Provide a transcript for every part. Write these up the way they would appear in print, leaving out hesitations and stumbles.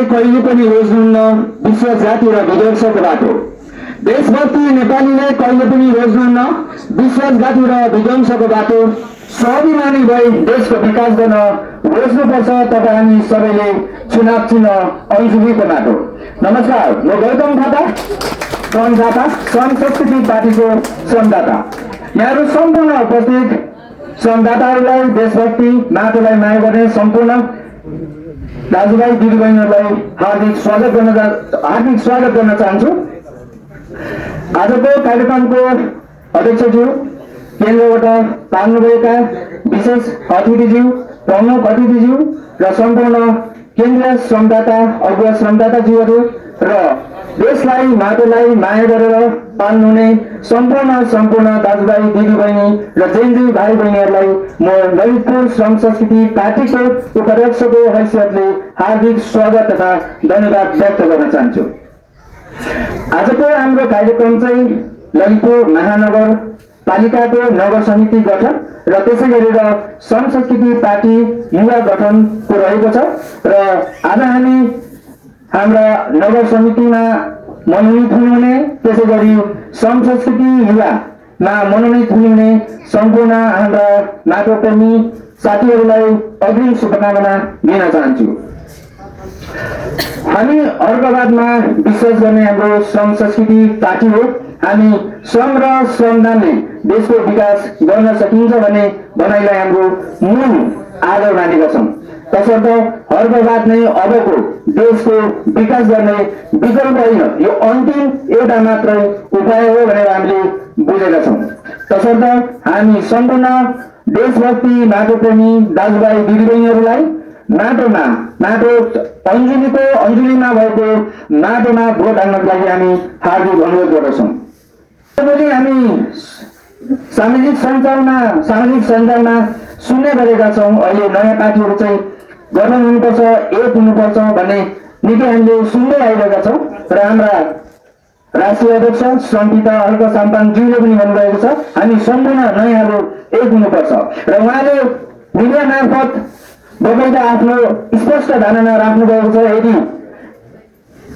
कहिले पनि रोज्नुहुन्न विश्व जाति र विध्वंसको बाटो। देशभक्ति नेपालीले कहिले पनि रोज्नुहुन्न विश्व जाति र विध्वंसको बाटो। स्वाभिमानी भई देशको विकास गर्न रोज्नुपर्छ तपाईँ हामी सबैले चुनाव चिन्ह अञ्जुलीको बाटो। नमस्कार, म गौतम थापा, श्रमदाता श्रम संस्कृति पार्टीको श्रमदाता। यहाँहरू सम्पूर्ण उपस्थित श्रमदाताहरूलाई देशभक्ति नाटोलाई माया गर्ने सम्पूर्ण दाजुभाइ दिदीबहिनीहरूलाई हार्दिक स्वागत गर्न चाहन्छु। आजको कार्यक्रमको अध्यक्षज्यू, केन्द्रबाट पाल्नुभएका विशेष अतिथिज्यू, प्रमुख अतिथिज्यू र सम्पूर्ण केन्द्रीय श्रमदाता अगुवा श्रमदाताज्यूहरू र देशलाई नाटोलाई माया गरेर पाल्नुहुने सम्पूर्ण दाजुभाइ दिदीबहिनी र जेन्जी भाइ बहिनीहरूलाई म ललितपुर श्रम संस्कृति पार्टीको उपाध्यक्षको हैसियतले हार्दिक स्वागत तथा धन्यवाद व्यक्त गर्न चाहन्छु। आजको हाम्रो कार्यक्रम चाहिँ ललितपुर महानगर पालिकाको नगर समिति गठन र त्यसै गरेर श्रम संस्कृति पार्टी युवा गठनको रहेको छ र आज हामी हाम्रा नगर समितिमा मनोनित हुनुहुने, त्यसै गरी श्रम संस्कृति युवामा मनोनित हुनुहुने सम्पूर्ण हाम्रा नाटोप्रेमी साथीहरूलाई अग्रिम शुभकामना दिन चाहन्छु। हामी अर्कवादमा विश्वास गर्ने हाम्रो श्रम संस्कृति पार्टी हो। हामी श्रम र श्रमदानले देशको विकास गर्न सकिन्छ भन्ने भनाइलाई हाम्रो मूल आधार मानेका छौँ। तसर्थ अर्कवाद नै अबको देशको विकास गर्ने विकल्प होइन, यो अन्तिम एउटा मात्रै उपाय हो भनेर हामीले बुझेका छौँ। तसर्थ हामी सम्पूर्ण देशभक्ति नाटोप्रेमी दाजुभाइ दिदीबहिनीहरूलाई नाटो अञ्जुलीमा भएको नाटोमा भोट हाल्नको लागि हामी हार्दिक अनुरोध गर्दछौँ। त्यसैले हामी सामाजिक सञ्जालमा सुन्ने गरेका छौँ, अहिले नयाँ पार्टीहरू चाहिँ गठन हुनुपर्छ, एक हुनुपर्छ भन्ने निकै हामीले सुन्दै आइरहेका छौँ र हाम्रा राष्ट्रिय अध्यक्ष श्रमपिता हर्क साम्पाङज्यूले पनि भन्नुभएको छ हामी सम्पूर्ण नयाँहरू एक हुनुपर्छ र उहाँले मिडिया मार्फत बगैँचा आफ्नो स्पष्ट धारणा राख्नु भएको छ। यदि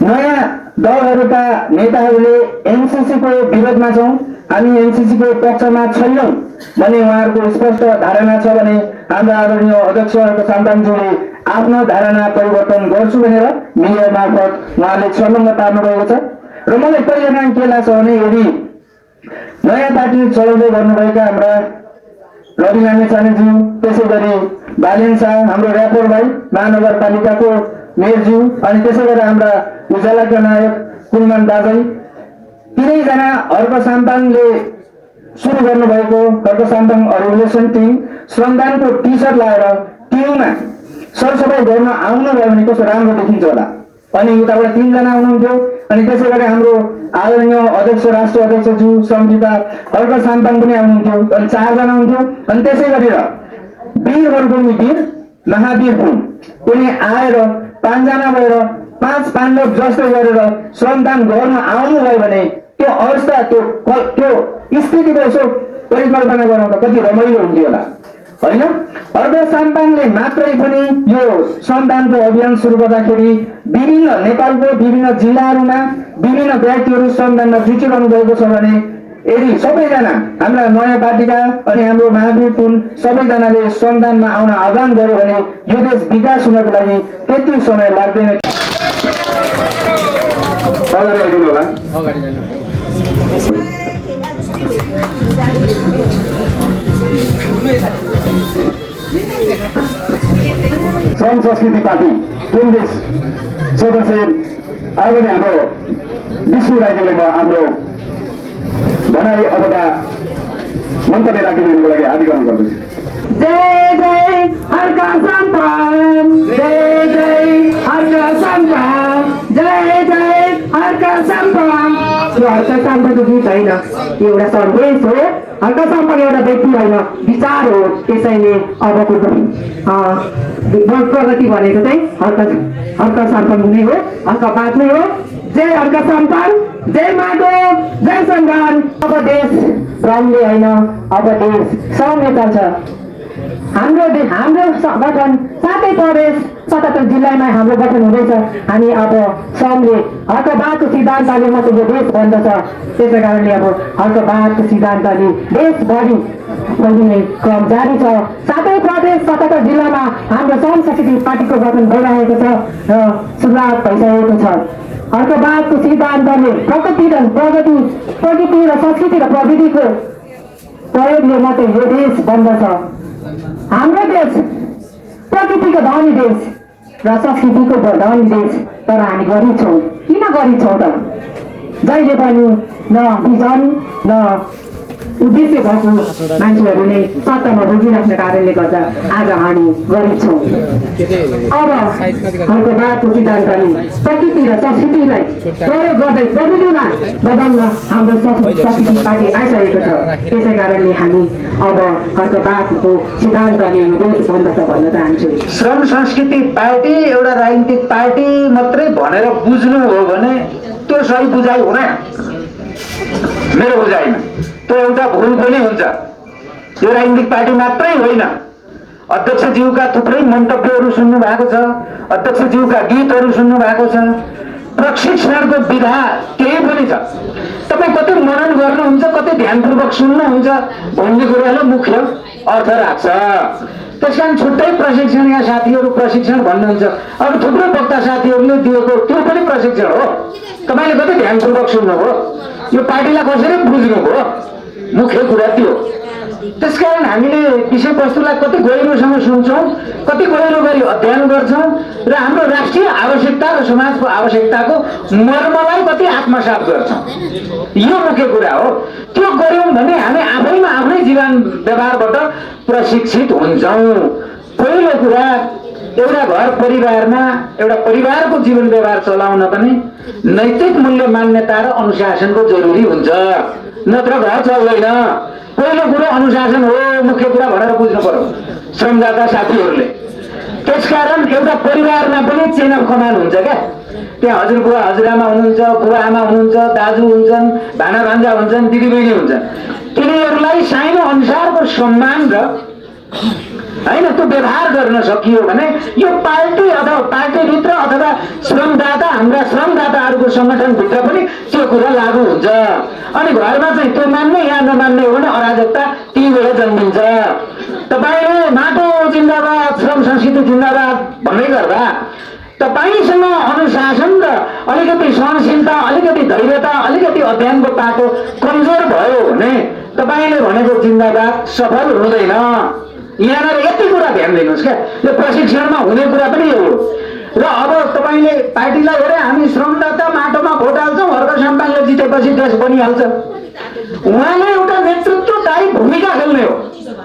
नयाँ दलहरूका नेताहरूले एनसीसीको विरोधमा छौँ, हामी एनसीसीको पक्षमा छैनौँ भन्ने उहाँहरूको स्पष्ट धारणा छ भने हाम्रा आदरणीय अध्यक्ष साम्पाङज्यूले आफ्नो धारणा परिवर्तन गर्छु भनेर मिडिया मार्फत उहाँले छलङ्ग पार्नु भएको छ र मलाई कहिलेकाहीँ के लाग्छ भने यदि नयाँ पार्टी चलाउँदै गर्नुभएका हाम्रा रवि लामेछानेज्यू, त्यसै गरी बालेन शाह, हाम्रो र्यापर भाइ महानगरपालिकाको मेयरज्यू, अनि त्यसै गरी हाम्रा उज्यालाका नायक कुलमान दाजै, तिनैजना हर्क साम्पाङले सुरु गर्नुभएको हर्क साम्पाङ रेभोल्युसन टिम श्रमदानको टी सर्ट लगाएर टिममा सरसफाइ गर्न आउनुभयो भने कस्तो राम्रो देखिन्छ होला। अनि उताबाट 3 जना हुनुहुन्थ्यो, अनि त्यसै गरी हाम्रो आदरणीय अध्यक्ष राष्ट्रिय अध्यक्षज्यू श्रमपिता हर्क साम्पाङ पनि आउनुहुन्थ्यो, अनि 4 जना हुन्थ्यो। अनि त्यसै गरेर वीरहरूको वीर महावीर हुन् उनी आएर 5 जना भएर 5 पाण्डव जस्तै गरेर श्रमदान गर्न आउनुभयो भने त्यो अवस्था त्यो स्थितिको यसो परिकल्पना गर्नु त कति रमाइलो हुन्थ्यो होला, होइन? हर्क साम्पाङले मात्रै पनि यो श्रमदानको अभियान सुरु गर्दाखेरि नेपालको विभिन्न जिल्लाहरूमा विभिन्न व्यक्तिहरू श्रमदानमा जुटिरहनु भएको छ भने यदि सबैजना हाम्रा नयाँ पार्टीका अनि हाम्रो महावीर पुन सबैजनाले श्रमदानमा आउन आह्वान गर्यो भने यो देश विकास हुनको लागि त्यति समय लाग्दैन। श्रम संस्कृति पार्टी केन्द्रीय सदस्य आदरणीय हाम्रो विष्णु राईले हाम्रो भनाइ अथवा मन्तव्य राखिदिनुको लागि हार्दिक अनुरोध गर्दछु। जय जय हर्क साम्पाङ, जय जय हर्क साम्पाङ, जय जय हर्क साम्पाङ। यो हर्क साम्पाङको गीत होइन, यो एउटा सन्देश हो। हर्क साम्पाङ एउटा व्यक्ति होइन, विचार हो। त्यसैले अबको प्रगति भनेको चाहिँ हर्क साम्पाङ नै हो, हर्कवाद नै हो। जय हर्क साम्पाङ, जय माटो, जय सङ्घान। अब देश श्रमले होइन, अब देश श्रमले चल्छ। हाम्रो गठन 7 प्रदेश 77 जिल्लामा हाम्रो गठन हुँदैछ। हामी अब श्रमले हकबादको सिद्धान्तले मात्रै यो देश बन्दछ। त्यसै कारणले अब हकबादको सिद्धान्तले देशभरि फैलिने क्रम जारी छ। 7 प्रदेश 77 जिल्लामा हाम्रो श्रम शक्ति पार्टीको गठन भइरहेको छ र सुरुवात भइसकेको छ। हकबादको सिद्धान्तले प्रकृति र संस्कृति र प्रविधिको प्रयोगले मात्रै यो देश बन्दछ। हाम्रो देश प्रकृतिको धनी देश र संस्कृतिको धनी देश, तर हामी गरिब छौँ। किन गरिब छौँ त? जहिले पनि न विजन न उद्देश्य भएको मान्छेहरू नै सत्तामा बोकिराख्ने कारणले गर्दा आज हामी गरिब छौँ। अब हकबादको सिद्धान्तले प्रकृति र संस्कृतिलाई प्रयोग गर्दै प्रविधिमा बदल्न हाम्रो संस्कृति पार्टी आइसकेको छ। त्यसै कारणले हामी अब हकबादको सिद्धान्तले देश बन्दछ भन्न चाहन्छु। श्रम संस्कृति पार्टी एउटा राजनीतिक पार्टी मात्रै भनेर बुझ्नु हो भने त्यो सही बुझाइ हुँदैन, मेरो बुझाइमा त्यो एउटा भुल पनि हुन्छ। यो राजनीतिक पार्टी मात्रै होइन। अध्यक्षज्यूका थुप्रै मन्तव्यहरू सुन्नु भएको छ, अध्यक्षज्यूका गीतहरू सुन्नु भएको छ, प्रशिक्षणको विधा केही पनि छ। तपाईँ कति मनन गर्नुहुन्छ, कति ध्यानपूर्वक सुन्नुहुन्छ भन्ने कुराले मुख्य अर्थ राख्छ। त्यस कारण छुट्टै प्रशिक्षणका साथीहरू प्रशिक्षण भन्नुहुन्छ, अरू थुप्रो वक्ता साथीहरूले दिएको त्यो पनि प्रशिक्षण हो। तपाईँले कति ध्यानपूर्वक सुन्नुभयो, यो पार्टीलाई कसरी बुझ्नुभयो, मुख्य कुरा त्यो। त्यसकारण हामीले विषयवस्तुलाई कति गहिरोसँग सुन्छौँ, कति गहिरो गरी अध्ययन गर्छौँ र हाम्रो राष्ट्रिय आवश्यकता र समाजको आवश्यकताको मर्मलाई कति आत्मसात गर्छौँ, यो मुख्य कुरा हो। त्यो गऱ्यौँ भने हामी आफैमा आफ्नै जीवन व्यवहारबाट प्रशिक्षित हुन्छौँ। पहिलो कुरा, एउटा घर परिवारमा एउटा परिवारको जीवन व्यवहार चलाउन पनि नैतिक मूल्य मान्यता र अनुशासनको जरुरी हुन्छ, नत्र घर चल्दैन। पहिलो कुरो अनुशासन हो, मुख्य कुरा भनेर बुझ्नु पर्यो श्रमदाता साथीहरूले। त्यसकारण एउटा परिवारमा पनि चेन अफ कमान्ड हुन्छ क्या। त्यहाँ हजुरबुवा हजुरआमा हुनुहुन्छ, बुवा आमा हुनुहुन्छ, दाजु हुन्छन्, भाना भान्जा हुन्छन्, दिदीबहिनी हुन्छन्। तिनीहरूलाई साइनो अनुसारको सम्मान र होइन त्यो व्यवहार गर्न सकियो भने यो पार्टी अथवा पार्टीभित्र अथवा श्रमदाता हाम्रा श्रमदाताहरूको सङ्गठनभित्र पनि त्यो कुरा लागू हुन्छ। अनि घरमा चाहिँ त्यो मान्ने या नमान्ने हो भने अराजकता ती बेला जन्मिन्छ। तपाईँले माटो जिन्दाबाद श्रम संस्कृति जिन्दाबाद भन्दै गर्दा तपाईँसँग अनुशासन र अलिकति सहनशीलता, अलिकति धैर्यता, अलिकति अध्ययनको पाटो कमजोर भयो भने तपाईँले भनेको जिन्दाबाद सफल हुँदैन। यहाँनिर यति कुरा ध्यान दिनुहोस् क्या, यो प्रशिक्षणमा हुने कुरा पनि यो हो। र अब तपाईँले पार्टीलाई हेरे हामी श्रमदाता माटोमा भोट हाल्छौँ, हर्क साम्पाङले जितेपछि देश बनिहाल्छ। उहाँले एउटा नेतृत्वदायी भूमिका खेल्ने हो,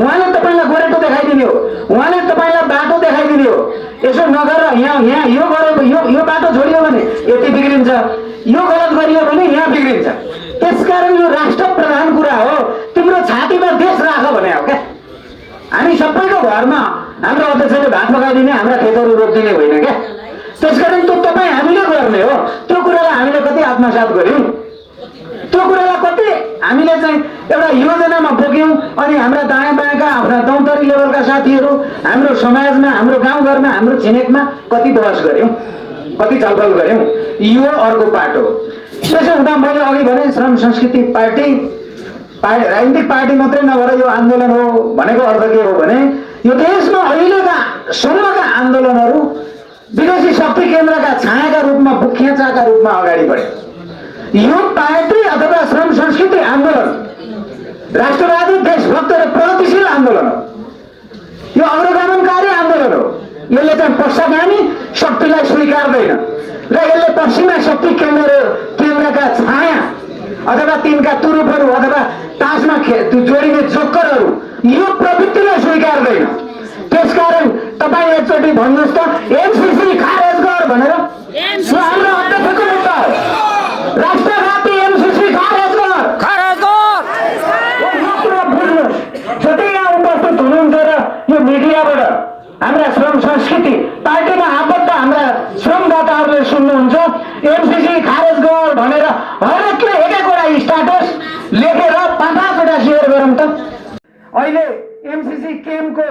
उहाँले तपाईँलाई गोरेटो देखाइदिने हो, उहाँले तपाईँलाई बाटो देखाइदिने हो। यसो नगर यहाँ यो गऱ्यो, यो बाटो छोडियो भने यति बिग्रिन्छ, यो गलत गरियो भने यहाँ बिग्रिन्छ। त्यसकारण यो राष्ट्र प्रधान कुरा हो। तिम्रो छातीमा देश राख भने हो क्या। हामी सबैको घरमा हाम्रो अध्यक्षले भात पकाइदिने, हाम्रा खेतहरू रोपिदिने होइन क्या। त्यसकारण त्यो तपाईँ हामीले गर्ने हो। त्यो कुरालाई हामीले कति आत्मसात गऱ्यौँ, त्यो कुरालाई कति हामीले चाहिँ एउटा योजनामा बोक्यौँ। अनि हाम्रा दायाँ बायाँका आफ्ना दौतरी लेभलका साथीहरू हाम्रो समाजमा, हाम्रो गाउँघरमा, हाम्रो छिमेकमा कति बहस गऱ्यौँ, कति छलफल गऱ्यौँ। यो अर्को पाटो। त्यसो हुँदा मैले अघि भने श्रम संस्कृति पार्टी राजनीतिक पार्टी मात्रै नभएर यो आन्दोलन हो भनेको अर्थ के हो भने यो देशमा अहिलेका सम्मका आन्दोलनहरू विदेशी शक्ति केन्द्रका छायाका रूपमा, बुख्याचाका रूपमा अगाडि बढे। यो पार्टी अथवा श्रम संस्कृति आन्दोलन राष्ट्रवादी, देशभक्त र प्रगतिशील आन्दोलन हो। यो अग्रगमनकारी आन्दोलन हो। यसले चाहिँ पश्चिमी शक्तिलाई स्वीकार्दैन र यसले पश्चिमा शक्ति केन्द्रका छाया अथवा तिनका तुरुपहरू अथवा तासमा जोडिने जोक्करहरू यो प्रवृत्तिलाई स्वीकार्दैन। त्यसकारण तपाईँ एकचोटि भन्नुहोस् त, एमसीसी खारेज गर भनेर। हाम्रो अध्यक्षको मुद्दा हो, राष्ट्रव्यापी एमसीसी खारेज गर। बुझ्नुहोस्, जति यहाँ उपस्थित हुनुहुन्छ र यो मिडियाबाट हाम्रा श्रम संस्कृति पार्टीमा आबद्ध हाम्रा श्रमदाताहरूले सुन्नुहुन्छ, एमसीसी खारेज गर भनेर हरेकले एक एकवटा स्ट्याटस लेखेर 5-5 वटा सेयर गरौँ त। अहिले एमसीसी केमको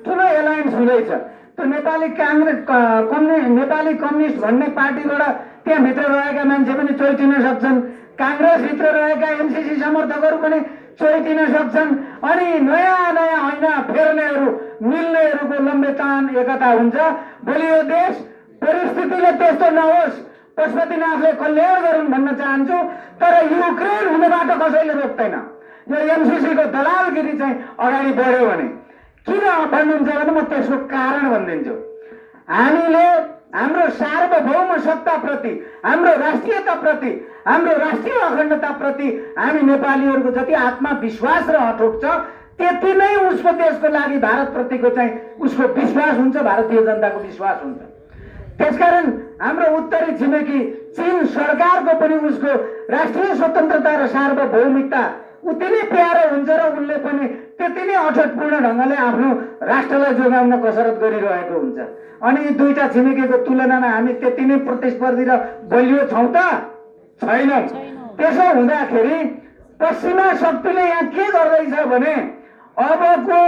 ठुलो एलायन्स हुँदैछ। त्यो नेपाली नेपाली कम्युनिस्ट भन्ने पार्टीबाट त्यहाँभित्र रहेका मान्छे पनि चोइटिन सक्छन्, काङ्ग्रेसभित्र रहेका एमसिसी समर्थकहरू पनि चोइटिन सक्छन्। अनि नयाँ नयाँ होइन फेर्नेहरू मिल्नेहरूको लम्बेतान एकता हुन्छ। भोलि यो देश परिस्थितिले त्यस्तो नहोस्, पशुपतिनाथले कल्याण गरून् भन्न चाहन्छु। तर युक्रेन हुनेबाट कसैले रोक्दैन। यो एमसिसीको दलालगिरी चाहिँ अगाडि बढ्यो भने किन भन्नुहुन्छ भने म त्यसको कारण भनिदिन्छु। हामीले हाम्रो सार्वभौम सत्ताप्रति, हाम्रो राष्ट्रियताप्रति, हाम्रो राष्ट्रिय अखण्डताप्रति हामी नेपालीहरूको जति आत्मविश्वास र अटोट छ त्यति नै उसको देशको लागि भारतप्रतिको चाहिँ उसको विश्वास हुन्छ, भारतीय जनताको विश्वास हुन्छ। त्यसकारण हाम्रो उत्तरी छिमेकी चीन सरकारको पनि उसको राष्ट्रिय स्वतन्त्रता र सार्वभौमिकता उति नै प्यारो हुन्छ र उनले पनि त्यति नै अठोटपूर्ण ढङ्गले आफ्नो राष्ट्रलाई जोगाउन कसरत गरिरहेको हुन्छ। अनि यी दुईटा छिमेकीको तुलनामा हामी त्यति नै प्रतिस्पर्धी र बलियो छौँ त? छैनौँ। त्यसो हुँदाखेरि पश्चिमा शक्तिले यहाँ के गर्दैछ भने अबको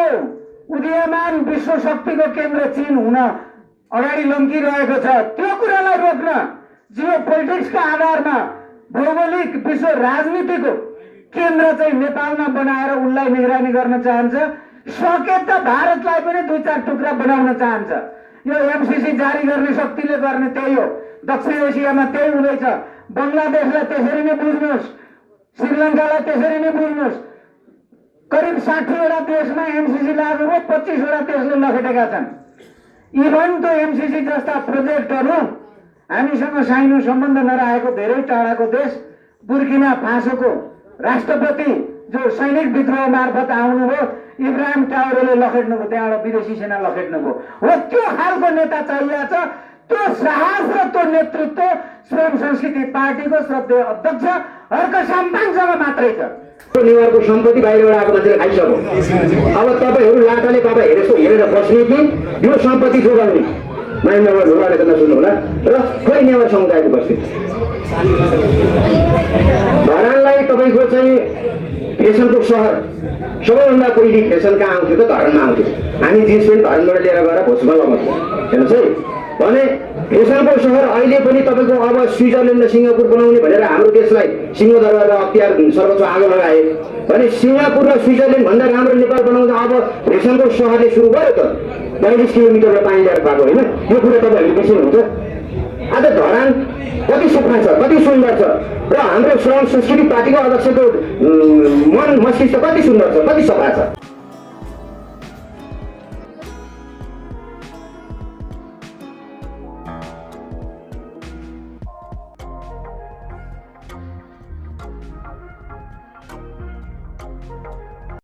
उदीयमान विश्व शक्तिको केन्द्र चीन हुन अगाडि लम्किरहेको छ। त्यो कुरालाई रोक्न जियो पोलिटिक्सका आधारमा भौगोलिक विश्व राजनीतिको केन्द्र चाहिँ नेपालमा बनाएर उनलाई निगरानी गर्न चाहन्छ। सके त भारतलाई पनि दुई चार टुक्रा बनाउन चाहन्छ। यो एमसिसी जारी गर्ने शक्तिले गर्ने त्यही हो। दक्षिण एसियामा त्यही हुँदैछ। बङ्गलादेशलाई त्यसरी नै बुझ्नुहोस्, श्रीलङ्कालाई त्यसरी नै बुझ्नुहोस्। करिब 60वटा देशमा एमसिसी लागू हो, 25वटा देशले लखेटेका छन्। इभन त्यो एमसिसी जस्ता प्रोजेक्टहरू हामीसँग साइनो सम्बन्ध नरहेको धेरै टाढाको देश बुर्किना फासोको राष्ट्रपति जो सैनिक विद्रोह मार्फत आउनुभयो, इब्राहिम ट्राओरेले लखेट्नुभयो, त्यहाँबाट विदेशी सेना लखेट्नुभयो। हो त्यो खालको नेता चाहिएको छ। त्यो साहस र त्यो नेतृत्व श्रम संस्कृति पार्टीको श्रद्धेय अध्यक्ष हर्क साम्पाङसँग मात्रै छ। नेवारको सम्पत्ति बाहिरबाट आएको मान्छेले खाइसक्यो। अब तपाईँहरू लाटाले बाबा हेरेर बस्ने कि यो सम्पत्ति जोगाउने माइन्डमा ढुवालेको नसुन्नु होला र खोइ नेवार समुदायको बस्ने धरानलाई तपाईँको चाहिँ फेसनको सहर सबैभन्दा पहिली फेसन कहाँ आउँथ्यो त? धरानमा आउँथ्यो। हामी जिन्स पेन्ट धरानबाट लिएर गएर भोजमा लगाउँथ्यौँ। हेर्नुहोस् है, भने फेसनको सहर अहिले पनि तपाईँको अब स्विजरल्यान्ड र सिङ्गापुर बनाउने भनेर हाम्रो देशलाई सिंहदरबार र अख्तियार सर्वोच्च आगो लगाए भने सिङ्गापुर र स्विजरल्यान्ड भन्दा राम्रो नेपाल बनाउँदा अब फेसनको सहरले सुरु गर्यो त। 42 किलोमिटरबाट पानी ल्याएर पाएको होइन। यो कुरा तपाईँहरूले बिर्सिनुहुन्छ। आज धरान कति सफा छ, कति सुन्दर छ र हाम्रो श्रम संस्कृति पार्टीको अध्यक्षको मन मस्तिष्क कति सुन्दर छ, कति सफा छ।